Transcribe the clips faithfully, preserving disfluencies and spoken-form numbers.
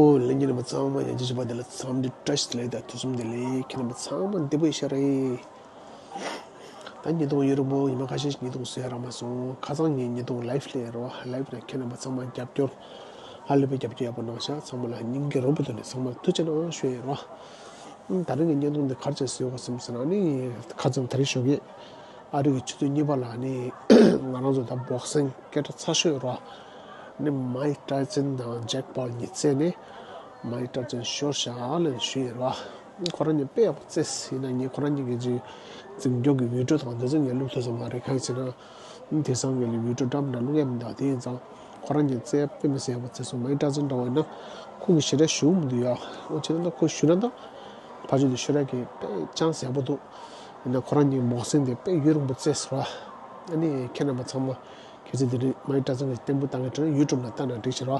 ཨོ་ལྷན་རྒྱས་རྣམ་པ་ཚང་མ་ཡང་ཅི་ཞུ་བ་དེ་ལ་འཚམས་འདྲི་བཀྲ་ཤིས་བདེ་ལེགས་དང་ཐུགས་སུམ་བདེ་ལེགས། ཁྱེད་རྣམ་པ་ཚང་མ་བདེ་པོ་ཡིན་ཤག་རེད། ད་ཉིས་སྟོང་ཡོད་རུང་པོ་ཉི་མ་ཁ་ཤས་ཤིག་ཉིས་སྟོང་བཟོས་ཡ་རག་མ་སོང་། ཁ་སང་ངས་ཉིས་སྟོང་ལའིབ་ལས་རོ། ལའིབ་ནས་ཁྱེད་རྣམ་པ་ཚང་མ་རྒྱབ་སྐྱོར་ཧ་ལས་པའི་རྒྱབ་སྐྱོར་ཡག་པོ་གནང་ཤག། ཚང་མ་ལ་སྙིང་གི་རོ་པོ་ཐོག་ནས་ཚང་མ་ཐུགས་རྗེ་གནང་ཞུ་ཡ་རོ། ད་རིང་གི་བརྙན་ཐུང་འདི་ག་རེ་བྱས་བཟོས་པ་སོང་ཟེར་ན་ནི། ཁ་སང་དེ་རིང་ཞོགས་ཀས་ཨ་རི་གི་ཆུ་ཚོད་གཉིས་པ་ལ་ནི་ང་རང་ཚོ་ད་བོག་སིང་སྐད་གྲགས་ཚ་ཤོས་རོ། ནི་མའིག་ཏའི་སན་དང་ཇེག་པོལ་གཉིས་རྩེས་ནས་མའིག་ཏའི་སན་ཤོར་ཤག་ལབ་ཞུས་ཡོད་རོ། ཁོ་རང་གཉིས་དཔེ་ཡག་པོ་རྩེས། ཡིན་ན་ངས་ཁོ་རང་གཉིས་ཀྱི་ཅིག་འཛིང་སྐྱོང་གི་བི་ཌིའོ་དང་དེ་ཚོ་ངས་བླུགས་ཐུབ་ས་མ་རེད། གང་ཡིན་ཟེར་ན། དེང་སང་ངས་ལ་བི་ཌིའོ་འདྲ་མི་འདྲ་བླུག་ཡ་མི་འདུག། དེ་ཡིན་ཙང་ཁོ་རང་གཉིས་རྩེས་དཔེ་མི་སྲིད་ཡག་པོ་རྩེས་སོང་། མའིག་ཏའི་སན་འདྲ་བོ་ཡིན་ན་ཁོ་གི་ཞེ་དྲག་ཞུ་མི་འདུག་ཡ། འོ་བྱས་ན་ད་ཁོ་ཞུ་ན་ད་ཕར་ཕྱོགས་དེ་ཤོར་ཡ་གི་དཔེ་ཅང་ཡག་པོ་འདུག། ཡིན་ན་ཁོ་རང་གཉིས་བོག་སིང་དེ་དཔེ་ཡུན་རིང་པོ་རྩེས་སོང་ར། ཨ་ནི་ཁྱེད་རྣམ་པ་ཚང་མ་གལ་སྲིད་དེ་རིང་མའིག་ཏའི་སན་གྱི་ལྟད་མོ་ལྟ་མཁན་བྱུང་ན་ཡུ་ཊུབ་ལ་ལྟ་ན་འགྲིག་ཤག་ར།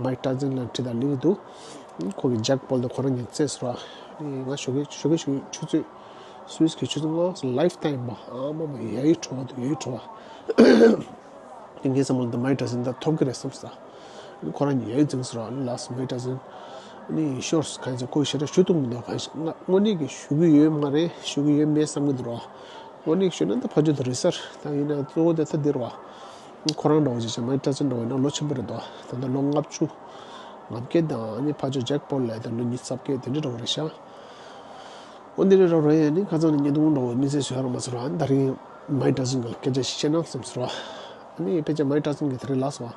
མའིག་ཏའི་སན་ལ་འཁྲིད་དང་ལེན་གྱི་འདུག། ཁོ་གི་ཇེག་པོལ་དེ་ཁོ་རང་གཉིས་རྩེས་སོང་ར། ང་ཞོགས་ཀས་ཞོགས་ཀས་ཞོགས་ཀས་ཆུ་ཚོད་སུད་སི་གི་ཆུ་ཚོད་ལྔ་ལའིབ་ལྟ་ཡིན་པ། ཨ་མ་མ་ཡ་ཡི་བྲོ་བ་འདུག། ཡ་ཡི་བྲོ་བ། དེ་ངའི་བསམ་བློ་འདི་མའིག་ཏའི་སན་ད་ཐོབ་ཀྱི་རེད་བསམ་སོང་། ཁོ་རང་གཉིས་ཡ་ཡི་འཛིངས་སོང་ར། ལགས་སོ་མའིག་ཏའི་སན་ནི་ཤོར་སོང་། གང་ཡིན་ཟེར་ཁོ་ཞེ་དྲག་ཞུ་ཐུབ་མི་འདུག། གང་ཡིན་ཟེར་ན་དངོས་གནས་ཀྱི་ཞུ་གི་ཡོད་མ་རེད། ཞུ་གི་ཡོད་མེད་བསམ་གྱི་འདུག་ར། དངོས་གནས་ཞུས་ན་ད་ཕར་ཕྱོགས་དེ་རེད་ས་རེད། ད་ཡིན་ན་གཙོ་བོ་དེ་ད་འདི་རེད་བ། ཁོ་རང་འདྲ་བོ་ཅིག་བྱས་མའིག་ཏའི་སན་འདྲ་བོ་ཡིན་ན་ལོ་ཆེན་པོ་རེད་དོ། ད་ལྟ་ལོ་ལྔ་བཅུ་ལྔ་བརྒྱད་དང་ཨ་ནི་ཕར་ཕྱོགས་ཇེག་པོལ་ལ་ད་ལོ་ཉི་ཤུ་རྩ་བརྒྱད་དེ་འདྲ་འདྲ་བོ་རེད་ཤག། འོ་འདི་འདྲ་འདྲ་བོ་རེད། ཨ་ནི་ཁ་སང་ནས་བརྙན་ཐུང་འདྲ་བོ་དམིགས་བསལ་བཟོས་ཡ་རག་མ་སོང་ར། ཨ་ནི་ད་རིང་མའིག་ཏའི་སན་གྱི་སྐད་ཆ་ཞིག་བཤད་ན་བསམ་སོང་ར། ཨ་ནི་ཕལ་ཆེར་མའིག་ཏའི་སན་གྱིས་ད་རིང་ལབ་སོང་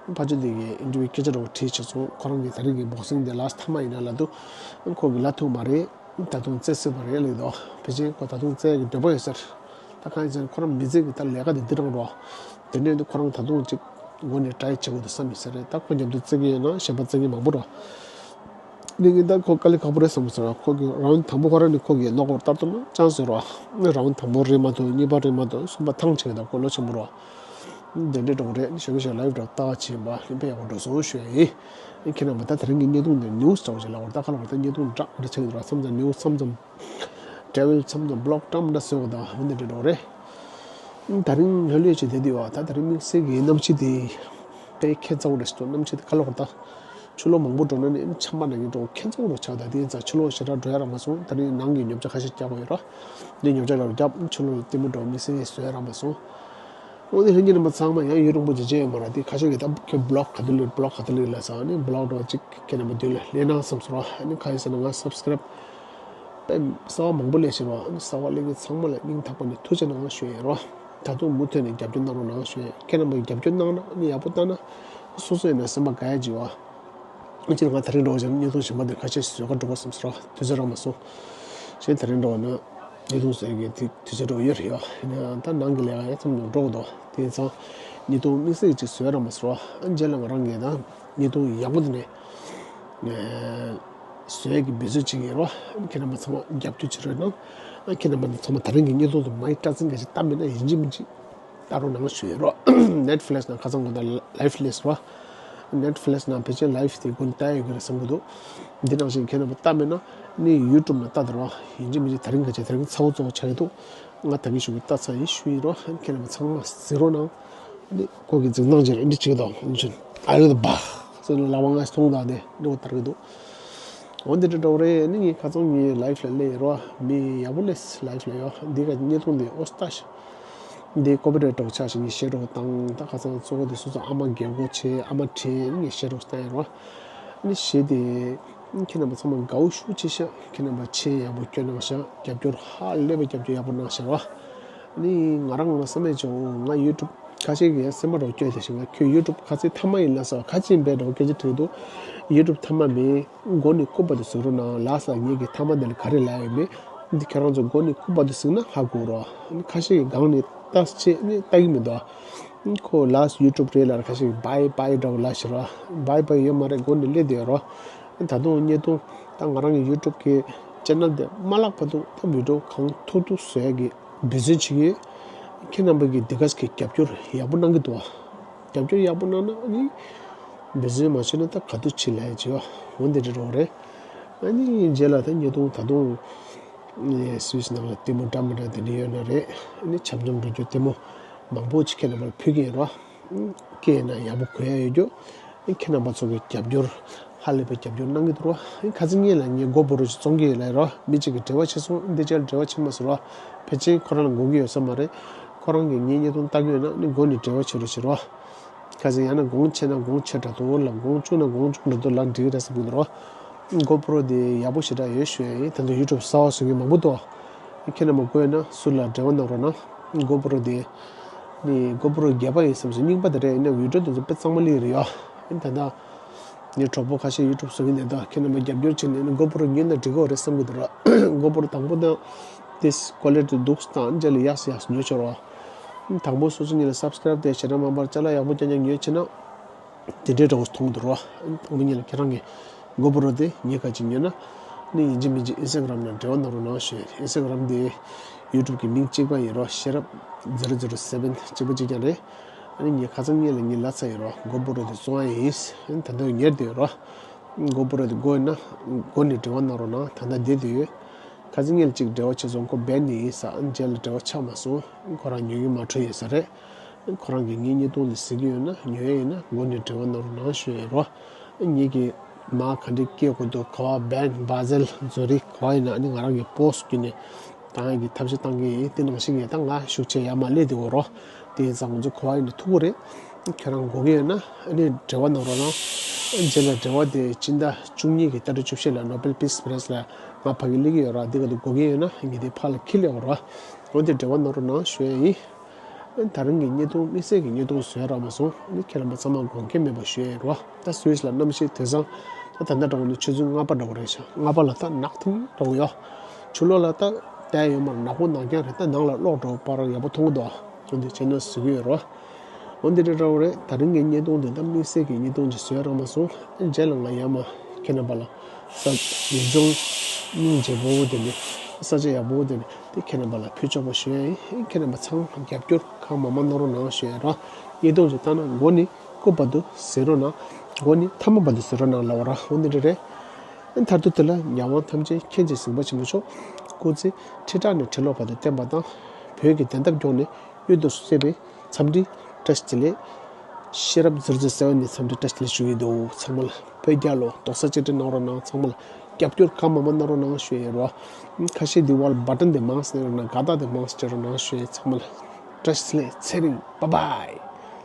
བ། ཕར་ཕྱོགས་དེ་གི་ཨིན་ཊར་བིའུ་སྐད་ཆ་འདྲ་བོ་དྲིས་བྱས་སོང་། ཁོ་རང་གིས་ད་རིང་གི་བོག་སིང་དེ་ལ་སི་ཊི་མཐའ་མ་ཡིན་ན་ལབ་འདུག། ཁོ་གིས་ལབ་ཐུབ་མ་རེད། ད་དུང་རྩེ་སྲིད་པ་རེད་ལབ་འདུག། ཕལ་ཆེར་ཁོ་ད་དུང་རྩེ་ཡག་གི་འདོད་པ་ཡོད་ས་རེད། ད་གང་ཡིན་ཟེར་ན་ཁོ་རང་མི་རྩེ་གི་ད་ལས་ཀ་དེ་འདི་རང་རོ། དེ་ནས་འདི་ཁོ་རང་ད་དུང་ཅིག་འགོ་ནས་ཊའི་བྱེད་དགོས་འདུག་བསམ་ཡོད་ས་རེད། ད་ཁོ་མཉམ་དུ་རྩེ་གི་ཡོད་ན་གཞན་པ་རྩེ་མཁན་མང་པོ་རོ། ནི་ངས་ད་ཁོ་དཀའ་ལས་ཁག་པོ་རེད་བསམ་སོང་ར། ཁོ་གི་རའུན་ཌི་དང་པོ་ཁོ་རང་ནི་ཁོ་གི་ནོག་ཨའུཊ་ལྟར་དུ་ན་ཅང་ཟེར་རོ། ནི་རའུན་ཌི་དང་པོ་རེད་མ་གཏོགས་གཉིས་པ་རེད་མ་གཏོགས་གསུམ་པ་ཐང་ཆད་ད་ཁོ་ལོ་ཆེན་པོ་རོ། འདི་འདྲའི་འགྲོ་གི་རེད། ཞོགས་ཀས་ཞོགས་ལའིབ་འདྲ་ལྟ་བ་བྱེད་པ་ལྷན་པས་ཡག་པོ་འགྲོ་སོང་ཞུ་ཡ་ཡིན། ཁྱེད་རྣམ་པ་ད་དེ་རིང་གི་བརྙན་ཐུང་འདི་ནིའུ་སི་འདྲ་བོ་ཞིག་ལབ་དགོས་རེད། ད་ག་ལབ་དགོས་རེད། ད་བརྙན་ཐུང་འདྲ་འདྲ་ཆགས་ཀྱི་འདུག་ར། མཚམས་མཚམས་ནིའུ་སི་མཚམས་མཚམས་ཊེ་རེ་ཝལ་མཚམས་མཚམས་བི་ལོག་འདྲ་མི་འདྲ་བཟོ་དགོས་ད་འོ་འདི་འདྲ་འགྲོ་གི་རེད། ད་རིང་ལྷོད་ལྷོད་བྱས་བསྡད་དུས་བ་ད་དེ་རིང་དམིགས་བསལ་གྱི་གནམ་གཤིས་དེ་དཔེ་ཁྱད་མཚར་པོ་རེད་ཤག་འདུག། གནམ་གཤིས་དེ་ག་ལབ་དགོས་རེད། ད་ཆུ་ལོག་མང་པོ་འགྲོ་ན་ནི་ཆམ་པ་ན་ནི་འགྲོ་ཁྱད་མཚར་པོ་ཆགས། ད་དེ་ཡིན་ཙང་ཆུ་ལོག་ཞེ་དྲག་འགྲོ་ཡ་རག་མ་སོང་། ད་རིང་ནང་གི་ཉོ་ཆ་ཁ་ཤས་རྒྱག་དགོས་ཡོད་ར། འདི་ཉོ་ཆ་རག་རྒྱབ་ཆུ་ལོག་ལ་ལྟད་མོ་འགྲོ་དམིགས་བསལ་བཟོ་ཡ་རག་མ་སོང་། འོ་དེ་ལྷན་རྒྱས་རྣམ་པ་ཚང་མ་ཡང་ཡུན་རིང་པོ་ཅིག་མཇལ་ཡོད་མ་རེད། དེ་ཁ་ཤས་ཀྱིས་ད་ཁྱོད་བི་ལོག་ག་དུས་སླེབས། བི་ལོག་ག་དུས་སླེབས་ལབ་ཟེར་བ་ནི་བི་ལོག་འདྲ་བོ་ཅིག་ཁྱེད་རྣམ་པ་མདུན་ལ་སླེབས་ན་བསམ་སོང་ར། ཨ་ནི་གང་ཡིན་ཟེར་ན་ང་སབ་སི་ཀེ་རེབ་དཔེ་གསར་པ་མང་པོ་སླེབས་ཤག་ར། ཨ་ནི་གསར་པ་སླེབས་མཁན་ཚང་མ་ལ་སྙིང་ཐག་པ་ནས་ཐུགས་རྗེ་གནང་ཞུ་ཡ་ཡིན་ར། ད་དུང་མུ་མཐུད་ནས་རྒྱབ་སྐྱོར་གནང་རོགས་གནང་ཞུ་ཡ་ཡིན། ཁྱེད་རྣམ་པ་རྒྱབ་སྐྱོར་གནང་ན་ཨ་ནི་ཡག་པོ་བཏང་ན་སོ་སོ་ཡིན་ན་སེམས་པ་དགའ་ཡ་ཅིག་ཡོད་ར། སྤྱིར་ང་དེ་རིང་འགྲོ་བ་བྱས་ན་བརྙན་ཐུང་གཞན་པ་འདིར་ཁ་ཤས་ཤིག་བཟོ་ག་འགྲོ་དགོས་བསམ་སོང་ར། དུས་ཚོད་རག་མ་སོང་། གཞན་དེ་རིང་འགྲོ་བ་ན་བརྙན་ཐུང་བཟོ་ཡག་གི་དུས་དུས་ཚོད་འགྲོ་ཡོད་རེད་ཡ། ཡིན་ན་ད་ནང་གི་ལས་ཀ་ཡ་མཚམས་ནང་འགྲོ་དགོས་འདུག། དེ་ཡིན་ཙང་བརྙན་ཐུང་དམིགས་བསལ་ཅིག་བཟོ་ཡག་རག་མ་སོང་ར། རྗེས་ལ་ང་རང་གིས་ད་བརྙན་ཐུང་ཡག་པོ་དེ་ནས་བཟོ་ཡག་གི་འབད་བརྩོན་བྱེད་ཀྱི་ཡིན་ར། ཁྱེད་རྣམ་པ་ཚང་མ་རྒྱབ་སྐྱོར་བྱེད་རོགས་གནང་། ཁྱེད་རྣམ་པ་ཚང་མ་དེ་རིང་གི་བརྙན་ཐུང་དུ་མའི་སྟྲ་ཚན་ག་ཞིག་ལྟ་མེད་ན་ཡིན་གཅིག་མིན་གཅིག་ལྟ་རོགས་གནང་ཞུ་ཡིན་རོགས། ནེཊ་ཕི་ལིག་སི་ནང་ཁ་སང་དགོང་དག་ལའིབ་སླེབས་སོང་བ། ནེཊ་ཕི་ལིག་སི་ནང་ཕལ་ཆེར་ལའིབ་དེ་དགོན་ལྟ་ཡོད་ཀྱི་རེད་བསམ་གྱི་འདུག། འདི་ནང་བཞིན་ཁྱེད་རྣམ་པ་ལྟ་མེད་ན་ནི་ཡུ་ཊུབ་ནང་ལྟ་དང་རོགས། ཡིན་གཅིག་མིན་གཅིག་དེ་རིང་ག་ཅིག་དེ་རིང་ཚ་བོ་གཙོ་བོ་ཆགས་ཀྱི་འདུག། ང་ད་གིན་ཞུ་གི་ལྟ་ཚར་ཡིན་ཞུ་ཡིན་རོགས། ཁྱེད་རྣམ་པ་ཚང་མ་གཟིགས་རོགས་གནང་། ནི་ཁོ་གི་འཛིན་སྟངས་ཅིག་རེད། འདི་བྱེད་ཀྱི་འདུག། ཨ་རི་ད་བ་ཟེར་ནས་ལག་པ་ང་མཐོང་དང་དེ་འདྲ་བོ་ལྟར་གྱི་འདུག། འོ་འདི་འདྲ་འདྲ་བོ་རེད། ནི་ངས་ཁ་སང་ངའི་ལའིབ་ལ་སླེབས་ཡིན་རོགས། མི་ཡག་པོ་སླེབས་ལའིབ་ལ་ཡོད། འདི་ག་བརྙན་ཐུང་འདི་ཨོ་སྟ་ཤ། འདི་ཀོ་པི་རའེ་ཊི་འདྲ་བོ་ཆགས་ཤིང་ངས་བཤད་རོགས་བཏང་། ད་ཁ་སང་གཙོ་བོ་དེ་སོ་སོ་ཨ་མ་རྒན་གོག་བྱས་ཨ་མ་དྲན་ངས་བཤད་རོགས་བཏང་ཡིན་རོགས། ནི་གཞས་དེ་ཁྱེད་རྣམ་པ་ཚང་མ་དགའ་བོ་ཤུགས་ཆེ་ཤག། ཁྱེད་རྣམ་པ་མཆན་ཡག་པོ་སྐྱོན་གནང་ཤག། རྒྱབ་སྐྱོར་ཧ་ལས་པའི་རྒྱབ་སྐྱོར་ཡག་པོ་གནང་ཤག་རོགས། ནི་ང་རང་ང་བསམ་མེད་བྱུང་། ང་ཡུ་ཊུབ་ཁ་ཤས་ཀྱིས་ཡང་སེམས་པ་འདྲ་བོ་སྐྱོ་བསྡད་ཤག། ང་ཁྱོད་ཡུ་ཊུབ་ཁ་སང་མཐའ་མ་ཡིན་ལབ་སོང་། ཁ་ཅིག་བས་འདྲ་བོ་སྐད་ཆ་དྲིས་འདུག། ཡུ་ཊུབ་མཐའ་མ་མིན། མགོ་ནས་རྐུབ་བར་དུ་གཟིགས་རོགས་གནང་། ལགས་སོ། ངེད་ཀྱི་མཐའ་མ་འདི་ལ་ག་རེ་ལབ་ཡོད་མེད་འདི་ཁྱེད་རང་ཚོ་མགོ་ནས་རྐུབ་བར་དུ་གཟིགས་ན་ཧ་གོ་རོགས། ཁ་ཤས་ཀྱིས་སྒང་ནས་ལྟ་ཆེད་ནས་ལྟ་གི་མི་འདུག། ཁོ་ལགས་སོ་ཡུ་ཊུབ་རེད་ལབ་ཁ་ཤས་ཀྱིས་བའི་བའི་འདྲ་བོ་ལབ་ཤག་རོགས། བའི་བའི་ཡོད་མ་རེད། མགོ་ནས་སླེབས་བསྡད་ཡོད་རོགས། ད་དུང་བརྙན་ཐུང་ད་ང་རང་གི་ཡུ་ཊུབ་ཀྱི་ཆེ་ནལ་དེ་མ་བརླག་བར་དུ་ད་བི་ཌིའོ་གང་ཐུབ་ཐུབ་བཟོ་ཡག་གི་འབད་བརྩོན་བྱེད་ཀྱི་ཡོད། ཁྱེད་རྣམ་པ་གིས་འདི་ག་ཅིག་གི་རྒྱབ་སྐྱོར་ཡག་པོ་གནང་གི་འདུག། རྒྱབ་སྐྱོར་ཡག་པོ་གནང་ན་ཨ་ནི་འབད་བརྩོན་མ་བྱས་ན་ད་ག་དུས་ཕྱིན་ལ་ཡ་བྱེད་པ་འོ་འདི་འདྲ་འདྲ་བོ་རེད། ཨ་ནི་རྗེས་ལ་ད་བརྙན་ཐུང་ད་དུང་ནི་སུད་སི་ནང་ལ་ལྟད་མོ་འདྲ་མི་འདྲ་དེ་འདྲ་ཡོད་ན་རེད། ཨ་ནི་འཆམ་འཆམ་འགྲོ་རྒྱུ་ལྟད་མོ་མང་པོ་ཅིག་ཁྱེད་རྣམ་པར་ཕུལ་གྱི་ཡིན་རོགས། སྐད་ན་ཡག་པོ་གོ་ཡ་ཡོད་རྒྱུ། ཁྱེད་རྣམ་པ་ཚོ་གི་རྒྱབ་སྐྱོར་ ཧ་ལས་པའི་རྒྱབ་སྐྱོར་གནང་གི་འདུག་རོ། ཁ་སང་ཉིན་ལ་ངས་GoPro་ཞིག་བཙོང་གི་ཡོད་ལབ་རོ། མི་གཅིག་གིས་འབྲེལ་བ་བྱས་སོང་། འདི་ཅག་ལ་འབྲེལ་བ་བྱས་མ་སོང་རོ། ཕལ་ཆེར་ཁོ་རང་ལ་དགོས་ཀྱི་ཡོད་ས་མ་རེད། ཁོ་རང་གིས་ངའི་བརྙན་ཐུང་ལྟ་གི་ཡོད་ན་ནི་མགོ་ནས་འབྲེལ་བ་བྱེད་རོགས་བྱེད་རོགས། ཁ་སང་ཡང་ན་དགོངས་ཆེ་ན་དགོངས་ཆེ་དྲགས་འདུག་ལབ། དགོངས་ཆུང་ན་དགོངས་ཆུང་དྲགས་འདུག་ལབ། འགྲིག་གི་རེད་བསམ་གྱི་འདུག་རོ། GoPro་དེ་ཡག་པོ་ཞེ་དྲག་ཡོད་ཞུ་ཡ་ཡིན། ད་ལྟ་YouTube་གསར་པ་བཟོ་མཁན་མང་པོ་འདུག་ཁྱེད་རྣམ་པ་དགོས་ཡོད་ན་ཟུར་ལ་འབྲེལ་བ་གནང་རོགས་གནང་། GoPro་དེ་ནི་GoPro་བརྒྱད་པ་ཡིན་བསམ་སོང་། རྙིང་པ་དེ་རེད། ཡིན་ན་video་དེ་ཚོ་དཔེ་གཙང་མ་སླེབས་རེད་ཡ། ད་ལྟ་ངའི་གྲོགས་པོ་ཁ་ཤས་YouTube་བཟོ་གི་འདུག་ད་ཁྱེད་རྣམ་པ་རྒྱབ་སྐྱོར་བྱས་ནས་ནི་GoPro་ཉོས་ན་འགྲིག་གི་རེད་བསམ་གྱི་འདུག་ར། GoPro་དང་པོ་དང་དེ་quality་སྡུག་དང་རྗེས་ལ་ཡག་སེ་ཡག་སེ་ཉོས་ཆོག་རོགས། དང་པོ་སོ་སོ་ཉིད་ལ་subscribe་དེ་ཞེ་དྲག་མང་པར་ཅ་ལག་ཡག་པོ་རྐྱང་རྐྱང་ཉོས་བྱས་ན་དེ་འདྲའི་འདྲ་བོ་མཐོང་གི་འདུག་རོགས། དང་པོ་ཉིད་ལ་ཁྱེད་རང་གི་GoPro་དེ་ཉོས་ཁ་ཅིག་ཉོས་ན་ནི་ཡིན་གཅིག་མིན་གཅིག་Instagram་ནང་འབྲེལ་བ་གནང་རོགས་གནང་ཞུ། Instagram་དེ་YouTube་གི་མིང་གཅིག་པ་ཡིན་རོགས། ཤེས་རབ་zero zero seven་གཅིག་པ་གཅིག་རྐྱང་རེད། ཨ་ནི་ངས་ཁ་སང་ཉིན་ལ་ངས་ལབ་ཚར་ཡོད་རོགས། GoPro་དེ་བཙོང་ཡ་ཡིན། ཨ་ནི་ད་ལྟ་ཉར་བསྡད་ཡོད་རོགས། GoPro་དེ་དགོས་ན་མགོ་ནས་འབྲེལ་བ་གནང་རོགས་གནང་། ད་ལྟ་བསྡད་དེ་ཡོད། ཁ་སང་ཉིན་ལ་གཅིག་འབྲེལ་བ་བྱས་སོང་། ཁོ་བན་ནས་ཡིན་ས། ཨ་ནི་རྗེས་ལ་འབྲེལ་བ་ཆགས་མ་སོང་། ཁོ་རང་ཉོ་གི་མ་འཕྲོད་ཡོད་ས་རེད། ཁོ་རང་གིས་ངའི་བརྙན་ཐུང་འདི་གཟིགས་ཀྱི་ཡོད་ན་ཉོ་ཡ་ཡིན་ན་མགོ་ནས་འབྲེལ་བ་གནང་རོགས་གནང་ཞུ་ཡ་ཡིན་རོགས། ངེད་ཀྱིས་མ་ག་འདྲས་སྐྱེལ་དགོས་འདུག་ག་བ་བན་བ་ཟེལ་བཟོ་རིགས་ག་བ་ཡིན་ན་ཨ་ནི་ང་རང་གི་པོ་སི་བརྒྱུད་ནས་བཏང་ཡ་གི་ཐབས་ཤེས་བཏང་གི་ཡིན། དེ་ནང་བཞིན་ངས་ད་ང་ཤུགས་ཆེ་ཡར་མར་སླེབས་བསྡད་ཡོད་རོགས། དེ་ཡིན་ཙང་ང་ཚོ་ག་བ་ཡིན་ན་ཐུག་གི་རེད། ཁྱེད་རང་དགོས་ཀྱི་ཡོད་ན་ཨ་ནི་འབྲེལ་བ་གནང་རོགས་གནང་། རྗེས་ལ་འབྲེལ་བ་དེ་སྤྱི་ཟླ་བཅུ་གཉིས་ཀྱི་ཏ་རིག་བཅུ་བཞི་ལ་Nobel Peace Prize་ལ་ང་ཕ་གི་སླེབས་ཀྱི་ཡོད་ར། འདི་ག་དུས་དགོས་ཀྱི་ཡོད་ན་ངས་དེ་ཕར་ལ་འཁྱེར་སླེབས་ཡོང་ར། འོན་ཏེ་འབྲེལ་བ་གནང་རོགས་གནང་ཞུ་ཡ་ཡིན། ད་རིང་གི་བརྙན་ཐུང་དམིགས་བསལ་གྱི་བརྙན་ཐུང་བཟོས་རག་མ་སོང་། ཨ་ནི་ཁྱེད་རྣམ་པ་ཚང་མ་དགོངས་འགལ་མེད་པ་ཞུ་ཡ་ཡིན་རོ། ད་སུད་སི་ལ་གནམ་གཤིས་དེང་སང་ད་ད་ལྟ་འདྲ་བོ་ནི་ཆུ་ཚོད་ལྔ་པ་འདྲ་བོ་རེད་ཤག་ལྔ་པ་ལ་ད་ནག་ཐིང་འདྲ་བོ་ཡོད། ཕྱི་ལོགས་ལ་ད་བལྟས་ཡོད་མ་རེད། ནག་པོ་ནག་རྐྱང་རེད། ད་ནང་ལ་གློག་འདྲ་བོ་སྤར་ཡག་པོ་མཐོང་གི་འདུག་འོན་ཏེ་བྱས་ན་གཟིགས་ཀྱི་ཡོད་རོ། འོན་ཏེ་འདྲ་འདྲ་བོ་རེད། ད་རིང་གི་བརྙན་ཐུང་འདི་ད་དམིགས་བསལ་གྱི་བརྙན་ཐུང་ཅིག་བཟོས་རག་མ་སོང་། རྗེས་ལ་ང་ཡར་མར་ཁྱེད་རྣམ་པ་ལ་ས་ཡུལ་ལྗོངས་སྙིང་རྗེ་པོ་དེ་ནི་ས་ཆ་ཡག་པོ་དེ་ནི་དེ་ཁྱེད་རྣམ་པ་ལ་ཕུལ་ཆོག་པ་ཞུ་ཡ་ཡིན། ཁྱེད་རྣམ་པ་ཚང་མ་རྒྱབ་སྐྱོར་གང་མང་མང་གནང་རོགས་གནང་ཞུ་ཡ་རོ། བརྙན་ཐུང་ཅིག་བལྟས་ན་མགོ་ནས་སྐུ་བར་དུ་གཟིགས་རོགས་གནང་། མགོ་ནས་ཐ་མ་བར་དུ་གཟིགས་རོགས་གནང་ལབ་པ་ར། འོ་འདི་འདྲ་རེད། མཐར་ཐུག་དེ་ལ་ཉ་དབང་ཐམས་ཅད་མཁྱེན་ཅིང་གཟིགས་པ་ཆེན་པོ་མཆོག་སྐུ་ཚེ་ཁྲི་ཕྲག་ནས་ཁྲི་ལོ་བར་དུ་བརྟན་པ་དང་། བོད་ཀྱི་བདེན་མཐའ་སྐྱོང་ནས་གཡུལ་དུ་བསྐྱལ་བའི་འཚམས་འདྲི་བཀྲ་ཤིས་བདེ་ལེགས། ཤེས་རབ་ཟུར་ཟུར་གསལ་བ་ནས་འཚམས་འདྲི་བཀྲ་ཤིས་བདེ་ལེགས་ཞུ་གི་འདུག་ཚང་མ་ལ་བོད་རྒྱལ་ལོ། རྡོག་རྩ་གཅིག་སྒྲིལ་གནང་རོགས་གནང་། ཚང་མ་ལ་རྒྱབ་སྐྱོར་གང་མང་མང་གནང་རོགས་གནང་ཞུ་ཡ་ཡིན་རོ། ཁ་ཤས་འདི་བར་བ་ཊན་དེ་མང་ཙམ་གནང་རོགས་གནང་། དགའ་རྟགས་དེ་མང་ཙམ་སྤྲད་རོགས་གནང་ཞུ་ཡ། ཚང་མ་ལ་བཀྲ་ཤིས་བདེ་ལེགས། ཚེ་རིང་། Bye bye།